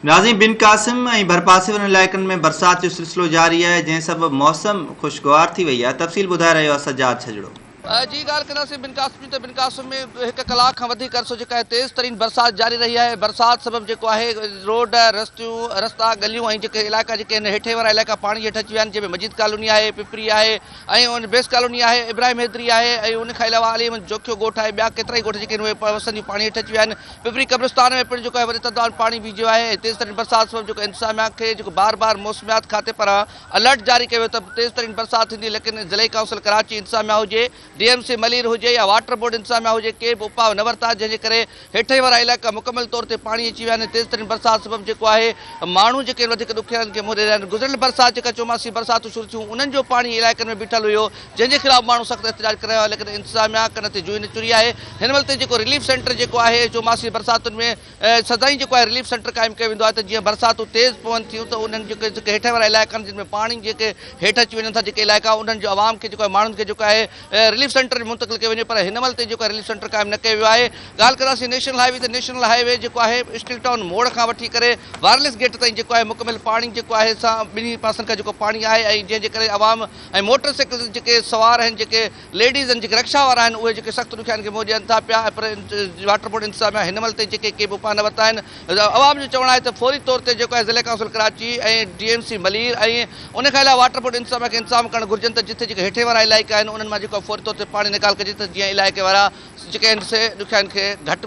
ناظرين بن قاسم ۽ ڀرپاسي وارن علائقن ۾ برسات جو سلسلو جاري آهي جنهن سبب موسم خوشگوار ٿي وئي آهي تفصيل ٻڌائي رهيو آهي سجاد ڇڄڙو. جي ڳالهه ڪنداسين بن قاسم جي ته بن قاسم ۾ هڪ ڪلاڪ کان وڌيڪ عرصو جيڪا آهي تيز ترين برسات جاري رهي آهي برسات سبب جيڪو آهي روڊ رستيون رستا ڳليون ۽ جيڪي علائقا جيڪي آهن هيٺين وارا علائقا پاڻي هيٺ اچي ويا آهن جنهن ۾ مجيد ڪالوني آهي پپري آهي ۽ ان بيس ڪالوني آهي ابراهيم حيدري آهي ۽ ان کان علاوه علي احمد جوکيو ڳوٺ آهي ٻيا ڪيترائي ڳوٺ جيڪي آهن اهي وسنديون پاڻي هيٺ اچي ويا آهن پپري قبرستان ۾ پڻ جيڪو آهي وڏي تعداد ۾ پاڻي بيهجي ويو آهي ۽ تيز ترين برسات سبب جيڪو انتظاميا کي جيڪو بار بار موسميات کاتي پاران الرٽ جاري ڪيو ويو ته تيز ترين برسات ٿيندي ليڪن ضلعي ڪائونسل ڪراچي انتظاميا هجي ڊي ايم سي ملير هجي يا واٽر بورڊ انتظاميا هجي ڪي به اپاء نه ورتا جنهن جي ڪري هيٺئين وارا علائقا مڪمل طور تي پاڻي اچي ويا آهن تيز ترين برسات سبب جيڪو آهي ماڻهو جيڪي وڌيڪ ڏکيائين کي منهن ڏئي رهيا آهن گذريل برسات جيڪا چوماسي برساتون شروع ٿيون انهن جو پاڻي علائقن ۾ بيٺل هيو جنهن جي خلاف ماڻهو سخت احتجاج ڪري رهيا هئا ليڪن انتظاميا ڪن تي جوئي نه چري آهي هن مهل تائين جيڪو رليف سينٽر جيڪو آهي چوماسي برساتن ۾ سدائين جيڪو آهي رليف سينٽر قائم ڪيو ويندو آهي ته جيئن برساتون تيز پون ٿيون ته انهن جيڪي جيڪي هيٺ وارا علائقا آهن جن ۾ پاڻي جيڪي هيٺ اچي وڃن ٿا جيڪي علائقا انهن جو عوام کي جيڪو آهي ماڻهن کي جيڪو آهي رليف سينٽر منتقل ڪيو وڃي پر هن مهل تائين جيڪو آهي رليف سينٽر قائم نه ڪيو ويو آهي ڳالهه ڪنداسين نيشنل هاء وي ته نيشنل هاء وي جيڪو آهي اسٽيل ٽائون موڙ کان وٺي ڪري وائرليس گيٽ تائين جيڪو آهي مڪمل پاڻي جيڪو آهي سان ٻنهي پاسن کان جيڪو پاڻي آهي ۽ جنهن جي ڪري عوام ۽ موٽر سائيڪل تي جيڪي سوار آهن جيڪي ليڊيز آهن جيڪي رڪشا وارا آهن اهي جيڪي سخت ڏکيائين کي منهن ڏين ٿا پيا ۽ پر واٽر بورڊ انتظاميا هن مهل تائين جيڪي ڪي به اپاء نه ورتا آهن عوام جو چوڻ آهي ته فوري طور تي جيڪو آهي ضلعي council Karachi ۽ D M C Malir ۽ ان کان علاوه واٽر بورڊ انتظاميا کي انتظام ڪرڻ گهرجن ته جتي جيڪي هيٺين وارا علائقا آهن انهن مان جيڪو آهي فوري طور تي پاڻي نيڪال ڪجي ته جيئن علائقي وارا جيڪي آهن سي ڏکيائين کي گهٽ.